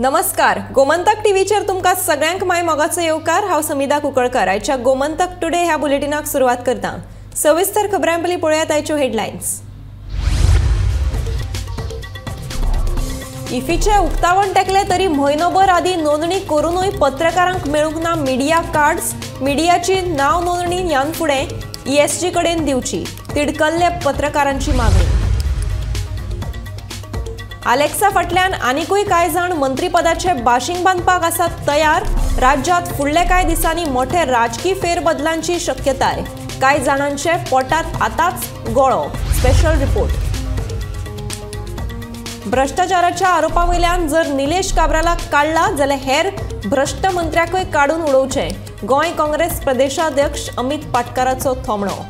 नमस्कार, गोमंतक टीव्हीचेर तुमकां सगळ्यांक my मोगाचो येवकार। हांव समिधा कुंकळकर आयच्या गोमंतक टुडे ह्या बुलेटिनाक सुरवात करता। सविस्तर खबरां पयलीं पळयात आयच्यो हेडलायन्स। इफीचें उक्तावण टेकलें तरी म्हयनोभर आदीं नोंदणी करूनय पत्रकारांक मेळूंक ना मिडिया कार्ड्स। मिडियाची नांव नोंदणी ह्यान फुडें ईएसजी कडेन दिवची, तिडकल्ले पत्रकारांची मागणी। आलेक्सा फाटल्यान आनिकूय कांय जाण मंत्रीपदाचे बाशिंग बांदपाक आसात तयार। राज्यांत फुडले कांय दिसांनी मोठे राजकी फेरबदलांची शक्यताय। कांय जाणांचे पोटात आतांच गोळो। Special report. भ्रष्टाचाराच्या आरोपा वयल्यान जर निलेश काब्रालाक काडला जाल्यार हेर भ्रष्ट मंत्र्याकूय काडून उडोवचें, गोंय काँग्रेस प्रदेशाध्यक्ष अमित पाटकाराचो थोमणो।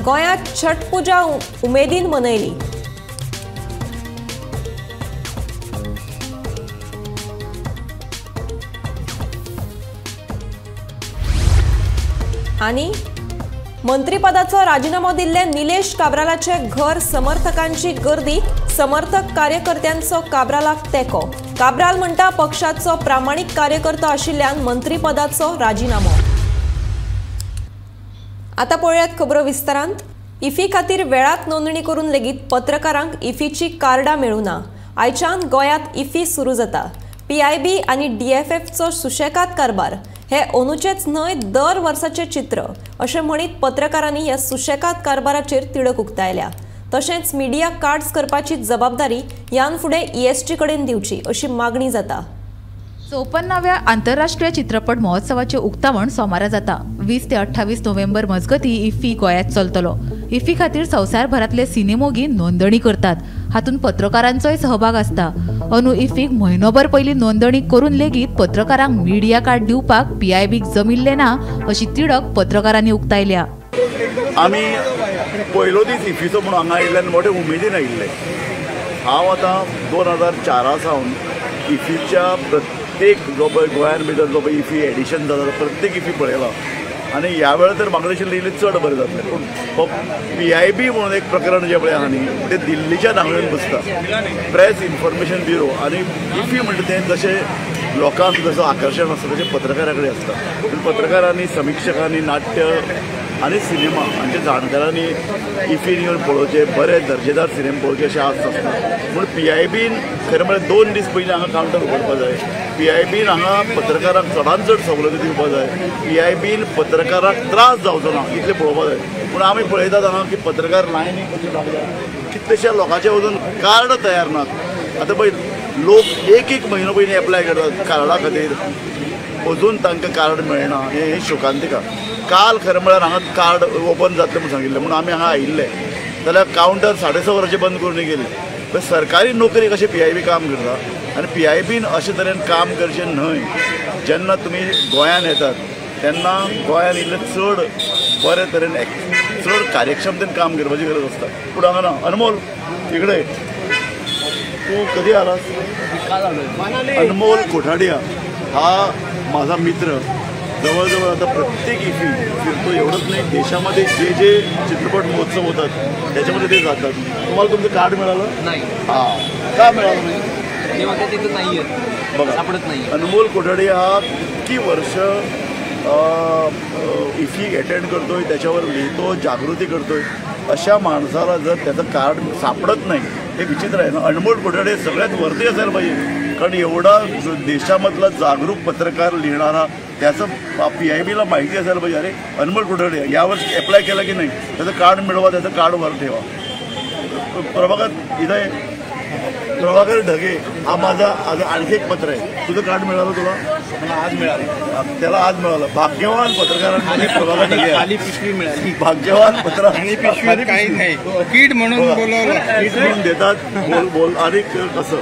गोंयांत छठ पुजा उमेदीन मनयली। आनी मंत्रीपदाचो राजिनामो दिल्ले निलेश काब्रालाचे घर समर्थकांची गर्दी, समर्थक कार्यकर्त्यांचो काब्रालाक तेंको। काब्राल म्हणटा पक्षाचो प्रामाणीक कार्यकर्तो आशिल्ल्यान मंत्रीपदाचो राजिनामो। आता पळयात खबरो विस्तारांत। इफी खातीर वेळात नोंदणी करून लेगीत पत्रकारांक इफीची कार्डां मेळूना। आयच्यान गोंयांत इफी सुरू जाता। पीआयबी आनी डीएफएफचो सुशेगाद कारभार हे अंदूचेच न्हय दर वर्साचें चित्र अशें म्हणीत पत्रकारांनी ह्या सुशेगाद कारभाराचेर तिडक उक्तायल्या। तशेंच मिडिया कार्ड्स करपाची जबाबदारी ह्यान फुडें ईएसजी कडेन दिवची अशी मागणी जाता। 54व्या आंतरराष्ट्रीय चित्रपट महोत्सवाचे उक्तावण सोमारा जाता। 20 ते 28 नोव्हेंबर मजगती इफ्फी गोंयांत चलतलो। इफ्फी खातीर संवसारभरांतले सिनेमोगी नोंदणी करतात, हातूंत पत्रकारांचोय सहभाग आसता। अंदू इफ्फीक म्हयनोभर पयलीं नोंदणी करून लेगीत पत्रकारांक मिडिया कार्ड दिवपाक पीआयबीक जमिल्लें ना अशी तिडक पत्रकारांनी उक्तायल्या। आमी पयलो दीस इफ्फीचो म्हणून हांगा आयिल्ल्यान मोठे उमेदीन आयिल्ले। हांव आतां 2004 सावन इफ्फीच्या प्रत्येक जो पळय गोंयान भितर जो पळय इफी एडिशन जाता प्रत्येक इफी पळयला आनी ह्या वेळार तर म्हाका दिशिल्लें इल्लें चड बरें जातलें, पूण हो पीआयबी म्हणून एक प्रकरण जें पळय आहा न्ही तें दिल्लीच्या नांगळेन बसता, प्रेस इन्फॉर्मेशन ब्युरो। आनी इफी म्हणटा तें जशें लोकांक जसो आकर्शण आसता तशें पत्रकारा कडेन आसता, पूण पत्रकारांनी, समिक्षकांनी, नाट्य आनी सिनेमा हांच्या जाणकारांनी इफीन येवन पळोवचें, बरे दर्जेदार सिनेमा पळोवचे अशें आस्त आसता। पूण पीआयबीन खरें म्हळ्यार 2 दीस पयलीं हांगा कावंटर उगडपा जाय। पीआयबीन हांगा पत्रकारांक चडांत चड सवलती दिवपा जाय। पीआयबीन पत्रकारांक त्रास जावचो ना इतलें पळोवपा जाय। पूण आमी पळयतात हांगा की पत्रकार लायनीक कशे रावल्या, कितलेशा लोकांचे अजून कार्ड तयार नात। आतां पळय लोक एक एक म्हयनो पयलीं एप्लाय करतात कार्डा खातीर, अजून तांकां कार्ड मेळना। हें शोकांतिका। काल खरें म्हळ्यार हांगा कार्ड ओपन जातलें म्हूण सांगिल्लें, म्हणून आमी हांगा आयिल्ले जाल्यार कावंटर 6:30 वरांचेर बंद करून गेली। सरकारी नोकरी कशें पीआयबी काम करता आनी पीआयबीन अशे तरेन काम करचें न्हय। जेन्ना तुमी गोंयान येतात तेन्ना गोंयान इल्लें चड बरे तरेन, चड कार्यक्षमतेन काम करपाची गरज आसता, पूण हांगा ना। अनमोल इकडे तूं कधी आलास? अनमोल कोठाडिया हा माझा मित्र जवळजवळ आता प्रत्येक इफी फिरतो, एवढंच नाही देशामध्ये जे जे चित्रपट महोत्सव होतात त्याच्यामध्ये ते जातात। तुम्हाला तुमचं कार्ड मिळालं नाही? हां, का मिळालं नाही? तिथं नाही आहे बघा, सापडत नाही। अनमोल कोठाडे हा इतकी वर्ष इफी अटेंड करतोय, त्याच्यावर लिहितो, जागृती करतोय, अशा माणसाला जर त्याचं कार्ड सापडत नाही हे विचित्र आहे ना। अनमोल कोठाडे सगळ्यात वरती असायला पाहिजे, कारण एवढा देशामधला जागरूक पत्रकार लिहिणारा, त्याचं पीआयबीला माहिती असायला पाहिजे। अरे अनमोल कोठाडे यावर अप्लाय केला की नाही, त्याचं कार्ड मिळवा, त्याचं कार्ड वर ठेवा। प्रभाकर इथं आहे, प्रभाकर ढगे हा माझा आणखी एक पत्र आहे। तुझं कार्ड मिळालं तुला? मला आज मिळालं। त्याला आज मिळालं। भाग्यवान पत्रकारांमध्ये प्रभाकर ढगे खाली पिशवी मिळाली। भाग्यवान पत्रकार आणि पिशवी काही नाही, किट म्हणून बोलावलं, किट म्हणून देतात। बोल बोल आणि कसं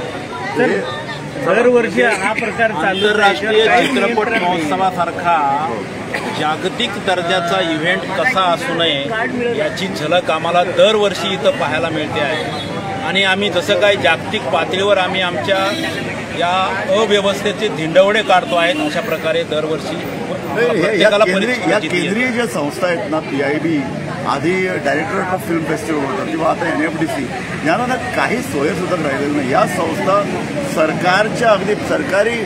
दरवर्षी हा प्रकार चालू। आंतरराष्ट्रीय चित्रपट महोत्सवासारखा जागतिक दर्जाचा इव्हेंट कसा असू नये याची झलक आम्हाला दरवर्षी इथं पाहायला मिळते आहे। आणि आम्ही जसं काही जागतिक पातळीवर आम्ही आमच्या या अव्यवस्थेचे धिंडवडे काढतो आहेत, अशा प्रकारे दरवर्षी या केंद्रीय ज्या संस्था आहेत ना, पीआयबी आधी डायरेक्टरेट ऑफ फिल्म फेस्टिवल होतं किंवा आता NFDC, यांना ना काही सोयसुद्धा राहिलेलं नाही. या संस्था सरकारच्या अगदी सरकारी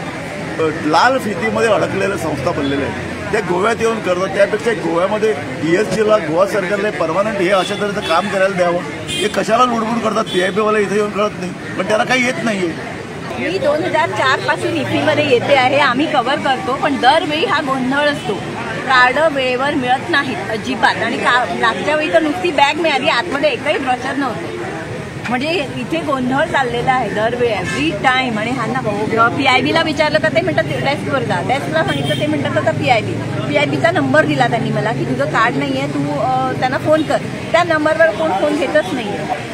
लाल फितीमध्ये अडकलेल्या संस्था बनलेल्या आहेत. त्या गोव्यात येऊन करतात, त्यापेक्षा गोव्यामध्ये ESGला गोवा सरकारला परमनंट हे अशा तऱ्हेचं काम करायला द्यावं. हे कशाला लुडबुड करतात PIBवाला इथे येऊन कळत नाही, पण त्याला काही येत नाही आहे. मी 2004 पासून इफीमध्ये येते आहे. आम्ही कव्हर करतो, पण दरवेळी हा गोंधळ असतो. कार्ड वेळेवर मिळत नाहीत अजिबात. आणि मागच्या वेळी तर नुसती बॅग मिळाली, आतमध्ये एकही ब्रशर नव्हतं. म्हणजे इथे गोंधळ चाललेला आहे दरवेळी, एव्हरी टाईम. आणि ह्यांना PIBला विचारलं तर ते म्हणतात डेस्कवर जा, डेस्कला सांगितलं ते म्हणतात आता PIBचा नंबर दिला त्यांनी मला की तुझं कार्ड नाही आहे, तू त्यांना फोन कर. त्या नंबरवर कोण फोन घेतच नाही आहे.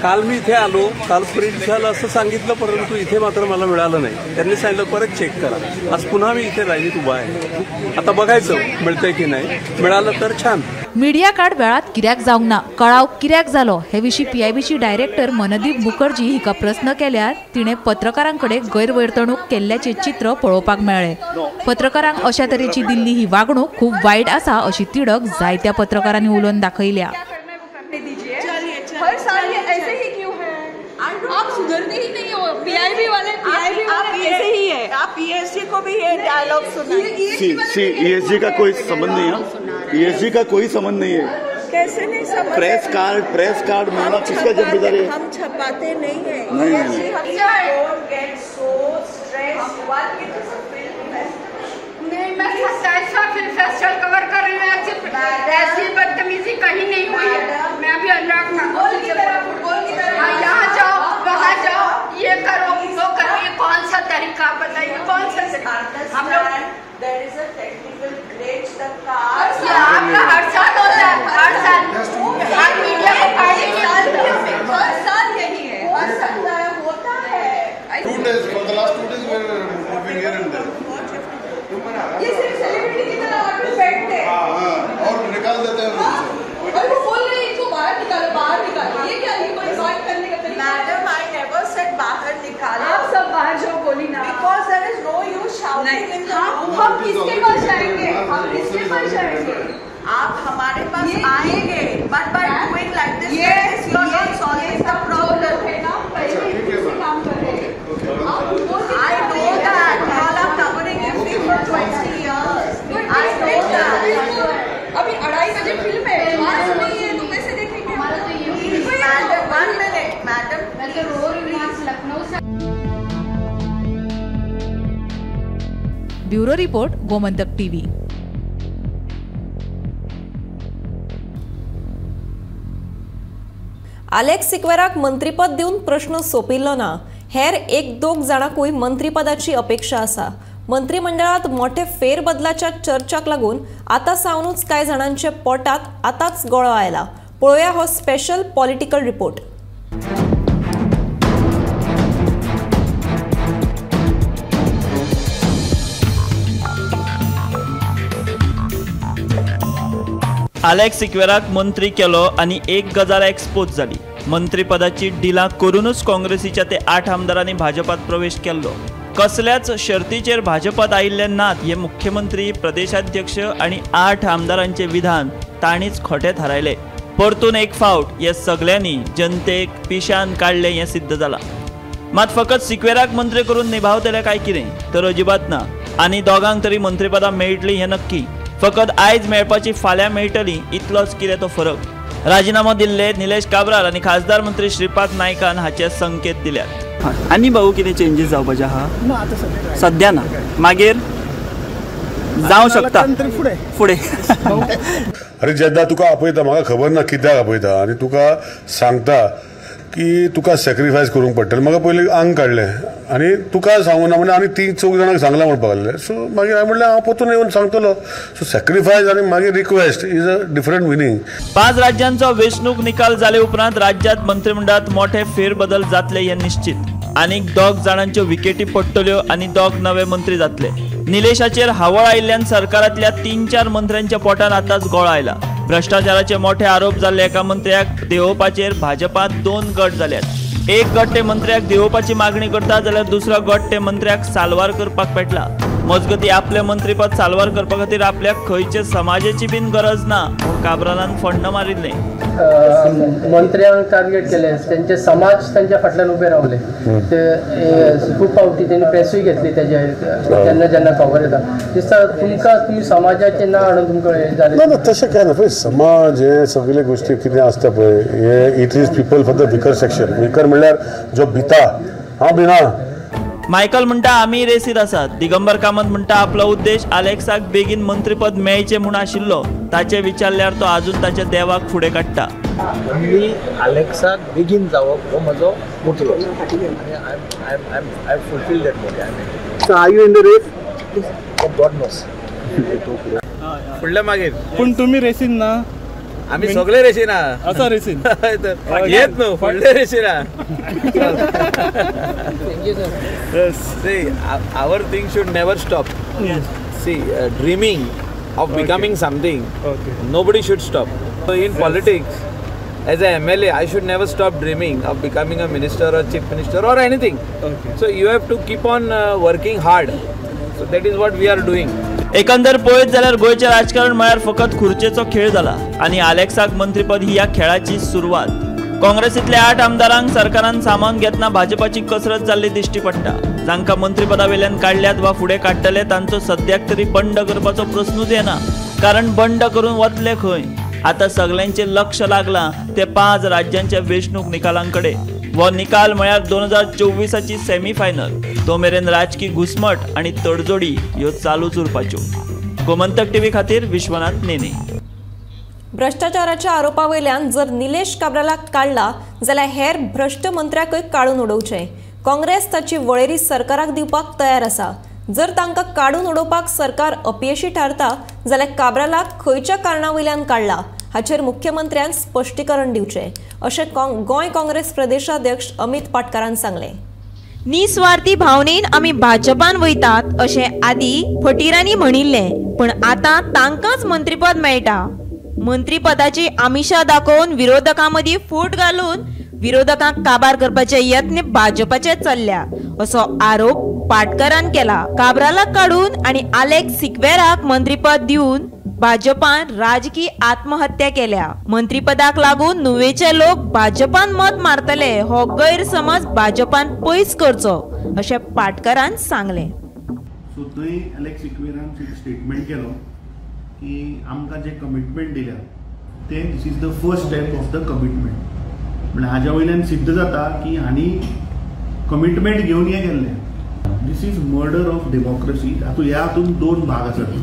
काल मी इथे आलो, काल प्रिंट झालं असं सांगितलं, परंतु इथे मात्र मला मिळालं नाही. त्यांनी सांगितलं परत चेक करा. आज पुन्हा मी इथे लाईनीत उभा आहे. आता बघायचं मिळतंय की नाही. मिळालं तर छान. मीडिया कार्ड वेळात कित्याक जावंक ना, कळाव कित्याक जालो हे विशीं PIBची डायरेक्टर मनदीप मुखर्जी हिका प्रस्न केल्यार तिणें पत्रकारांकडे गैरवर्तणूक केल्ल्याचें चित्र पळोवपाक मेळ्ळें. पत्रकारांक अशा तरेची दिल्ली ही वागणूक खूब वायट आसा अशी तिडक जायत्या पत्रकारांनी उलोवन दाखयल्या. हर साल ये ऐसे ही क्यों है? आप सुधरते ही नहीं हो. PIB वाले ऐसे ही है. आप ESG को भी ये डायलॉग सुनाइए. सी ESG का कोई संबंध नहीं है. ESG का कोई संबंध नहीं है. कैसे नहीं समझ? प्रेस कार्ड मिलना किसका जिम्मेदारी है? हम छपाते नहीं है. नहीं. नहीं, मैं 27वां फिल्म फेस्टिवल कवर कर रही हूँ. ऐसी बदतमीजी कहीं नहीं हुई है. मैं भी अनुराग ठाकुर की तरह फुटबॉल की तरह यहाँ जाओ वहाँ जाओ, ये करो वो करो. ये कौन सा तरीका बताइए, कौन सा तरीका? हम लोग आपका हर साल होता है, हर साल हर मीडिया को पार्टी हर साल यही है, हर साल होता है. 2 days, for the last 2 days we are moving here and there. ये सिर्फ सेलिब्रिटी की तरह आके बैठते हैं और निकाल देते हैं. और वो बोल रहे हैं इनको बाहर निकालो, बाहर निकालो. ये क्या, ये कोई बात करने का तरीका? मैडम, I never said बाहर निकालो. आप सब बाहर जाओ बोली ना. Because there is no use shouting in the room. हम किसके पास जाएंगे? हम किसके पास जाएंगे? आप हमारे पास आएंगे, but by doing like this you are not solving the problem. है ना, पहले से काम कर रहे हैं. I know that you all are covering IFFI for 20 years. I know that. अभी 2:30 बजे फिल्म है, आज नहीं है तो कैसे देखेंगे? हमारा तो ये मैडम, 1 मिनट मैडम, मैं तो रो रही हूँ लखनऊ से. Bureau report, Gomantak TV. Alex सिक्वेराक मंत्रीपद दिवन प्रश्न सोंपिल्लो ना. हेर एक दोग जाणांकूय मंत्रीपदाची अपेक्षा आसा. मंत्रिमंडळात मोठे फेरबदलाच्या चर्चाक लागून आतां सावनूच कांय जाणांचे पोटात आतांच गळो आयला. पळोवया हो स्पेशल पॉलिटिकल रिपोर्ट. आलेक्स सिक्वेराक मंत्री केलो आनी एक गजाल एक्सपोज जाली. मंत्रीपदाची डिलां करूनच काँग्रेसीच्या ते 8 आमदारांनी भाजपात प्रवेश केल्लो. कसल्याच शर्तीचेर भाजपात आयिल्ले नात हे मुख्यमंत्री, प्रदेशाध्यक्ष आनी 8 आमदारांचे विधान तांणीच खोटें थारायलें. परतून एक फावट हे सगल्यांनी जनतेक पिशान काडलें हें सिद्ध जालां. मात फकत सिक्वेराक मंत्री करून निभावतले काय कितें तर अजिबात ना. आनी दोगांक तरी मंत्रीपदां मेळटलीं हें नक्की. फकत आयज मेळपाची फाल्यां मेळटली इतलोच कितें तो फरक. राजीनामो दिल्ले निलेश काब्राल आनी खासदार मंत्री श्रीपाद नायकान हाचे संकेत दिल्यात. आनी भाऊ कितें चेंजीस जावपाचे आहा सद्या ना, मागीर जावं शकता फुडें. अरे जेन्ना तुका आपयता म्हाका खबर ना कित्याक आपयता आनी तुका सांगता की तुका सॅक्रिफायस करूंक पडटलें. म्हाका पयलीं आंग काडलें आनी तुका सांगूना म्हणजे आनी तीन चौग जाणांक सांगलां म्हणपाक लागलें. सो मागीर हांवें म्हणलें हांव परतून येवन सांगतलो. सो सॅक्रिफायस आनी मागीर request is a different meaning. 5 राज्यांचो वेंचणूक निकाल जाले उपरांत राज्यांत मंत्रिमंडळात मोठे फेरबदल जातले हें निश्चित. आनीक 2 जाणांच्यो विकेटी पडटल्यो आनी 2 नवे मंत्री जातले. निलेशाचेर हावळ आयिल्ल्यान सरकारांतल्या 3-4 मंत्र्यांच्या पोटान आतांच गोळो आयला. भ्रष्टाचाराचे मोठे आरोप जाल्ले एका मंत्र्याक देंवोवपाचेर भाजपांत 2 गट जाल्यात. एक गट ते मंत्र्याक देंवोवपाची मागणी करता जाल्यार दुसरो गट ते मंत्र्याक साल्वार करपाक पेटला. मजगती आपलें मंत्रीपद साल्वार करपा खातीर आपल्याक खंयचे समाजाची बीन गरज ना म्हूण काब्रालान फण्ण मारिल्लें. मंत्र्यांक टार्गेट केले, त्यांचे समाज त्यांच्या फाटल्यान उबे रावले, ते खूब फावटी त्यांनी प्रेसूय घेतली तेजे जेन्ना जेन्ना खबर येता दिसता तुमकां तुमी समाजाचें नांव हाडून तुमकां हें जालें ना. तशें कांय ना, पळय समाज हे सगळे गोश्टी कितें आसता पळय हे it is people for the weaker section. Weaker म्हणल्यार जो भिता, हांव भिना. मायकल म्हणटा आमी रेसीत आसात. दिगंबर कामत म्हणटा आपलो उद्देश आलेक्साक बेगीन मंत्रीपद मेळचें म्हूण आशिल्लो. ताचें विचारल्यार तो आजून ताच्या देवाक फुडें काडटा. ओन्ली आलेक्साक बेगीन जावप हो म्हजो मोटलो आनी I fulfil that motto. So are you in the race? God knows. फुडल्या मागीर पूण तुमी रेसीन ना? आमी सगळे रेसीन आसा. रेसीन येत न्हू, फुडले रेसीन. See, our thing should never stop. Yes. See, dreaming of becoming something, nobody should stop. So in politics, as a MLA, I should never stop dreaming of becoming a minister or chief minister or anything. So you have to keep on working hard. So that is what we are doing. एकंदर पळयत जाल्यार गोंयचें राजकारण म्हळ्यार फकत खुर्चेचो खेळ जाला आनी आलेक्साक मंत्रीपद ही ह्या खेळाची सुरवात. काँग्रेसींतल्या 8 आमदारांक सरकारान सामान घेतना भाजपाची कसरत जाल्ली दिश्टी पडटा. जांकां मंत्रीपदा वेल्यान काडल्यात वा फुडें काडटले तांचो सद्याक तरी बंड करपाचो प्रस्नूच येना, कारण बंड करून वतले खंय? आतां सगल्यांचें लक्ष लागलां ते 5 राज्यांच्या वेंचणूक निकालांकडे. हो निकाल म्हळ्यार 2024ची सेमीफायनल. तो मेरेन राजकी घुसमट आनी तडजोडी ह्यो चालूच उरपाच्यो. गोमंतक टीव्ही खातीर विश्वनाथ नेने. भ्रष्टाचाराच्या आरोपा वयल्यान जर निलेश काब्रालाक काडला जाल्यार हेर भ्रश्ट मंत्र्याकय काडून उडोवचें. काँग्रेस ताची वळेरी सरकाराक दिवपाक तयार आसा. जर तांकां काडून उडोवपाक सरकार अपयशी थारता जाल्यार काब्रालाक खंयच्या कारणा वयल्यान काडला हाचेर मुख्यमंत्र्यान स्पश्टीकरण दिवचें अशें गोंय काँग्रेस प्रदेशाध्यक्ष अमित पाटकारान सांगलें. निस्वार्थी भावनेन आमी भाजपान वयतात अशें आदी फटीरांनी म्हणिल्लें, पण आतां तांकांच मंत्रीपद मेळटा. मंत्रीपदाची आमिषा दाखोवन विरोधकां मदीं फूट घालून विरोधकांक काबार करपाचे यत्न भाजपाचे चल्ल्या असो आरोप पाटकरान केला. काब्रालाक काडून आनी आलेक्स सिक्वेराक मंत्रीपद दिवन भाजपान राजकी आत्महत्या केल्या. मंत्रीपदाक लागून नुवेचे लोक भाजपान मत मारतले हो गैरसमज भाजपान पयस करचो अशें पाटकरान सांगलें. सो थंय आलेक्स सिक्वेरान स्टेटमेंट केलो की आमकां जे कमिटमेंट दिल्या ते this is the first step of the commitment. म्हळ्यार हाज्या वयल्यान सिद्ध जाता की हांणी कमिटमेंट घेवन हें केल्लें. This is murder of democracy. हातूंत ह्या हातूंत दोन भाग आसात,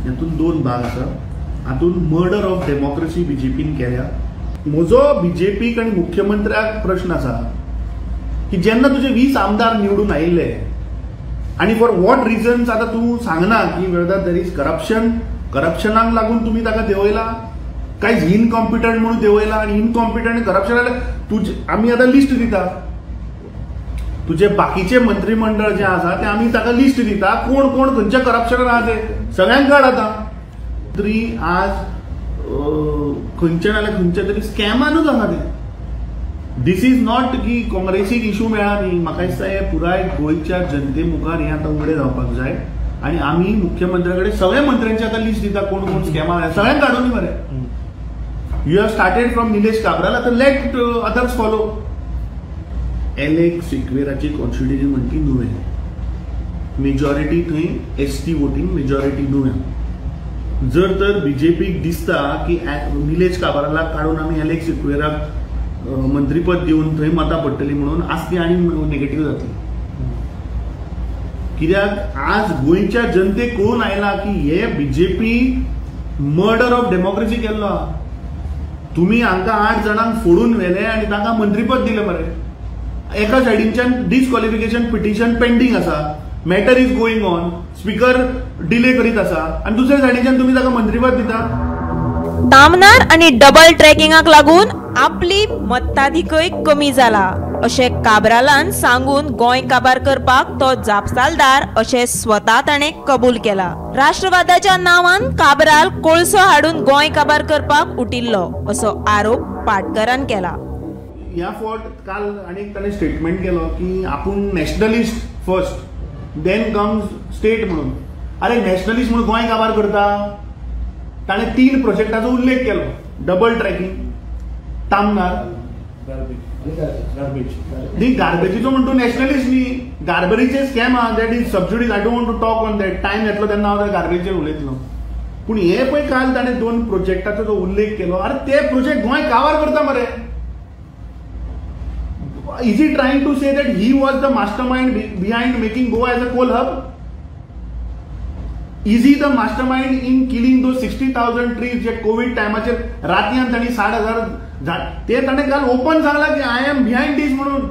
हातूंत दोन भाग आसा. हातूंत मर्डर ऑफ डेमोक्रेसी बीजेपीन केल्या. म्हजो बीजेपीक आनी मुख्यमंत्र्याक प्रश्न आसा की जेन्ना तुजे 20 आमदार निवडून आयिल्ले आनी फॉर what reasons आतां तूं सांगना की वेदर there is corruption, करप्शनाक लागून तुमी ताका देंवयला काय इनकॉम्पिटंट म्हणून देंवयला आनी इनकॉम्पिटंट करप्शन जाल्यार तुजे आमी आतां लिस्ट दिता, तुजे बाकीचे मंत्रीमंडळ जे आसा ते आमी ताका लिस्ट दिता कोण कोण खंयच्या करप्शनान आहा ते सगळ्यांक काड. आतां तरी आज खंयच्या नाल्यार खंयच्या तरी स्कॅमानूच आसा ते. This is not की काँग्रेसीक इशू मेळ्ळा न्ही. म्हाका दिसता हे पुराय गोंयच्या जनते मुखार हें आतां उगडें जावपाक जाय आनी आमी मुख्यमंत्र्या कडेन सगळ्या मंत्र्यांची आतां लिस्ट दिता कोण कोण स्कॅमां आहा सगळ्यांक काडून मरे. You have started from Nilesh Cabral, आतां लेट अदर्स फॉलो. एलेक्स सिक्वेराची कॉन्स्टिट्युएन्सी म्हणटी नुवें, मेजॉरिटी थंय एस टी वोटींग मेजॉरिटी नुवें. जर तर बीजेपीक दिसता की निलेश काब्रालाक काडून आमी एलेक्स सिक्वेराक मंत्रीपद दिवन थंय मतां पडटली म्हणून आज ती आनी नेगेटीव जातली. कित्याक आज गोंयच्या जनतेक कळून आयला की हे बीजेपी मर्डर ऑफ डेमोक्रेसी केल्लो आहा. तुमी हांकां 8 जाणांक फोडून व्हेले आनी तांकां मंत्रीपद दिलें मरे. एका सायडीनच्यान डिस्क्वॉलिफिकेशन पिटिशन पेंडींग आसा, matter is going on, speaker delay करीत आसा आनी दुसऱ्या सायडीच्यान तुमी ताका मंत्रीपद दिता. तामनार आनी डबल ट्रॅकिंगाक लागून आपली मत्ताधिकय कमी जाला अशें काब्रालान सांगून गोंय काबार करपाक तो जापसालदार अशें स्वता ताणें कबूल केला. राष्ट्रवादाच्या नांवान काब्राल कोळसो हाडून गोंय काबार करपाक उटिल्लो असो आरोप पाटकरान केला. ह्या फावट काल आनी ताणें स्टेटमेंट केलो की आपूण nationalist first. Then comes state म्हणून. अरे नॅशनलिस्ट म्हणून गोंय काबार करता. ताणें 3 प्रोजेक्टाचो उल्लेख केलो, डबल ट्रॅकिंग, तामनार, न्ही गार्बेजीचो म्हण तूं नॅशनलिस्ट न्ही. गार्बेजीचे स्कॅम आहा, that is sub judice, I don't want to talk on that. Time येतलो तेन्ना हांव गार्बेजीचेर उलयतलो. पूण हे पळय काल ताणें 2 प्रोजेक्टाचो जो उल्लेख केलो, अरे ते प्रोजेक्ट गोंय काबार करता मरे. Is he trying to say that he was the mastermind behind making Goa as a coal hub? Is he the mastermind in killing those 60,000 trees J Covid टायमाचेर रातयान तांणी 60,000 झाड ते ताणें काल ओपन सांगला की I am behind दीस म्हणून.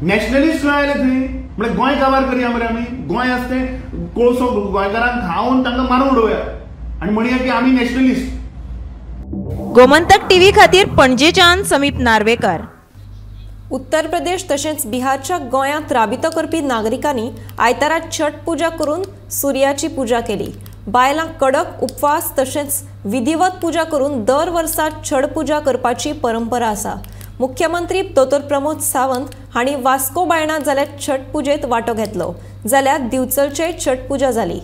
नॅशनलिस्ट खंय आयले थंय? म्हळ्यार गोंय काबार करया मरे आमी, गोंय आसा तें कोळसो गोंयकारांक खावन तांकां मारून उडोवया आनी म्हणया की आमी नॅशनलिस्ट. गोमंतक टीव्ही खातीर पणजेच्यान समीप नार्वेकर. उत्तर प्रदेश तशेंच बिहारच्या गोंयांत राबितो करपी नागरिकांनी आयतारा छठ पूजा करून सुर्याची पूजा केली. बायलां कडक उपवास तशेंच विधिवत पूजा करून दर वर्सा छठ पूजा करपाची परंपरा आसा. मुख्यमंत्री दोतोर प्रमोद सावंत हांणी वास्को बायणा जाल्यार छठ पुजेत वांटो घेतलो, जाल्यार दिवचलचे छठ पूजा जाली.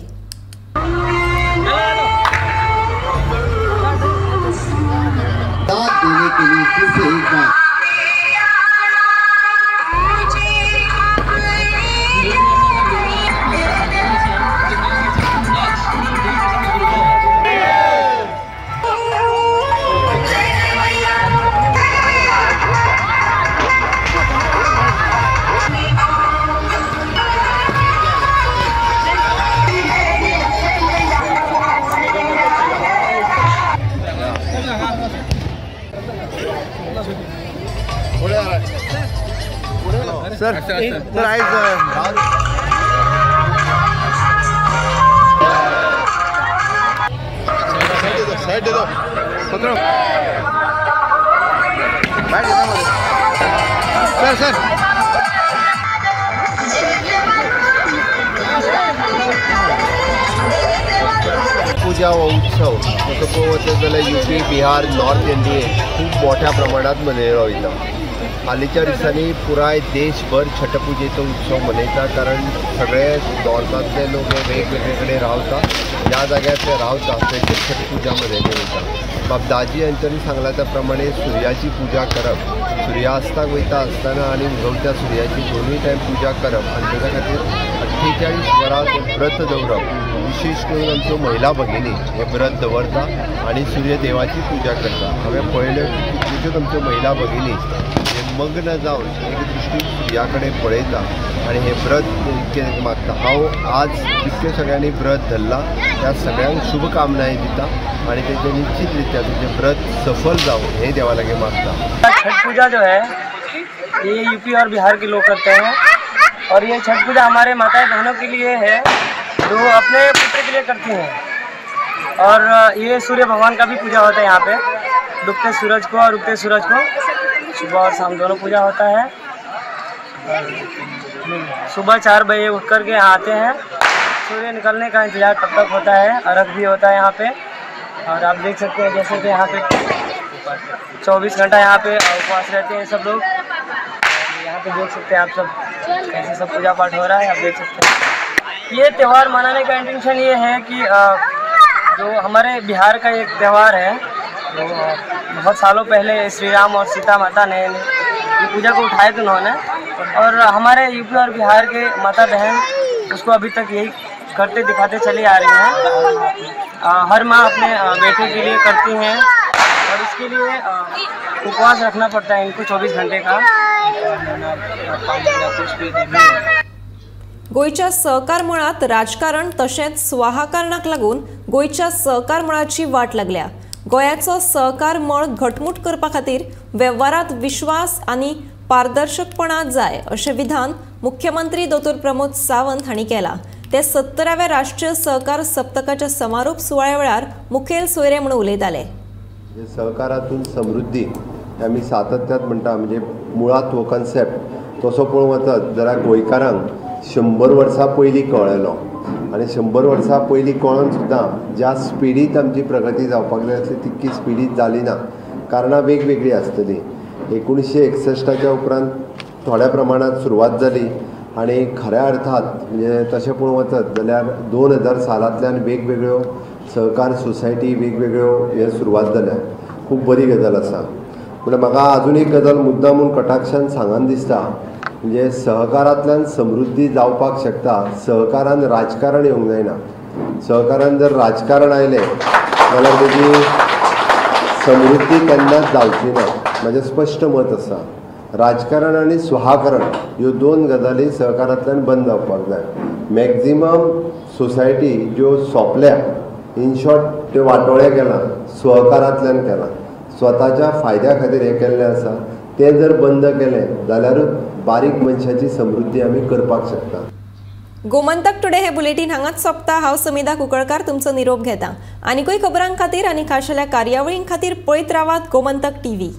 सर सर आयज साइड दे दो पकड़ो बैठ जाओ सर सर. पूजा हो उत्सव तसो पळोवंक वचत जाल्यार यूपी, बिहार, नॉर्थ इंडिये खूब मोठ्या प्रमाणात मनयलो वयता. हालींच्या दिसांनी पुराय देशभर छठ पुजेचो उत्सव मनयता, कारण सगळे नॉर्थांतले लोक हे वेगवेगळे कडेन रावता, ज्या जाग्यार ते रावता थंयसर छठ पुजा मनयली वयता. बाब दाजी हांच्यांनी सांगला त्या प्रमाणे सुर्याची पुजा करप, सुर्यास्ताक वयता आसतना आनी उगवत्या सुर्याची दोनूय टायम पुजा करप आनी ताच्या खातीर 48 वरां तें व्रत दवरप. विशेष करून आमच्यो महिला भगिनी हें व्रत दवरता आनी सूर्यदेवाची पुजा करता. हांवें पळयलें की कितल्योश्योच आमच्यो महिला भगिनी हे मग्न जावन एक दृश्टीन सुर्या कडेन पळयता आनी हें व्रत मागता. हांव आज जितक्यो सगळ्यांनी व्रत धरलां त्या सगळ्यांक शुभकामनाय दिता आनी तेंचे निश्चित रित्या तेंचें व्रत सफल जावं हें देवा लागीं मागता. छठ पूजा जो है ये यूपी और बिहार के लोग करते हैं और ये छठ पूजा हमारे माताएं बहनों के लिए है जो अपने पुत्र के लिए करती हैं. और ये सूर्य भगवान का भी पूजा होता है यहाँ पे, डूबते सूरज को और उगते सूरज को सुबह और शाम दोनों पूजा होता है. सुबह 4 बजे उठ कर के यहाँ आते हैं, सूर्य निकलने का इंतज़ार तब तक होता है. अर्घ भी होता है यहाँ पे और आप देख सकते हैं जैसे कि यहाँ पे 24 घंटा यहाँ पे उपवास रहते हैं सब लोग. यहाँ पे देख सकते हैं आप सब कैसे सब पूजा पाठ हो रहा है, आप देख सकते हैं. ये त्यौहार मनाने का इंटेंशन ये है कि जो हमारे बिहार का एक त्यौहार है, तो बहुत सालों पहले श्री राम और सीता माता ने ये पूजा को उठाए थे उन्होंने, और हमारे यूपी और बिहार के माता बहन उसको अभी तक यही करते दिखाते चली आ रही हैं. हर माँ अपने बेटे के लिए करती हैं और इसके लिए उपवास रखना पड़ता है इनको 24 घंटे का. गोंयच्या सहकार मळांत राजकारण तशेंच स्वाहाकारणाक लागून गोंयच्या सहकार मळाची वाट लागल्या. गोंयाचो सहकार मळ घटमूट करपा खातीर वेव्हारांत विश्वास आनी पारदर्शकपणा जाय अशें विधान मुख्यमंत्री दोतोर प्रमोद सावंत हांणी केलां. ते 70व्या राष्ट्रीय सहकार सप्तकाच्या समारोप सुवाळ्या वेळार मुखेल सोयरे म्हणून उलयताले. सहकारातून समृद्धी आमी सातत्यात म्हणटा, म्हणजे मुळांत हो कॉन्सेप्ट तसो पळोवंक वचत जाल्यार गोंयकारांक 100 वर्सां पयलीं कळ्ळेलो आनी 100 वर्सां पयलीं कळोन सुद्दां ज्या स्पिडीत आमची प्रगती जावपाक जाय आसली तितकी स्पिडीत जाली ना. कारणां वेगवेगळीं आसतलीं. 1961 उपरांत थोड्या प्रमाणांत सुरवात जाली, आनी खऱ्या अर्थात म्हणजे तशें पळोवंक वचत जाल्यार 2000 सालांतल्यान वेगवेगळ्यो सहकार सोसायटी वेगवेगळ्यो हे सुरवात जाल्या, खूब बरी गजाल आसा. पूण म्हाका आजून एक गजाल मुद्दाम म्हूण कटाक्षान सांगन दिसता, म्हणजे सहकारांतल्यान समृद्धी जावपाक शकता, सहकारान राजकारण येवंक जायना. सहकारान जर राजकारण आयलें जाल्यार तेजी समृद्धी केन्नाच जावची ना. म्हाजें स्पश्ट मत आसा, राजकारण आनी स्वहाकरण ह्यो दोन गजाली सहकारांतल्यान बंद जावपाक जाय. मॅक्झिमम सोसायटी ज्यो सोंपल्या, इन शॉर्ट त्यो वाटोळे केलां, सहकारांतल्यान केलां, स्वताच्या फायद्या खातीर हें केल्लें आसा, तें जर बंद केलें जाल्यारूच बारीक मनशाची समृद्धी आमी करपाक शकता. गोमंतक टुडे हे बुलेटीन हांगाच सोंपता. हांव समिधा कुंकळकार तुमचो निरोप घेता. आनीकूय खबरां खातीर आनी खाशेल्या कार्यावळीं खातीर पळयत रावात गोमंतक टीव्ही.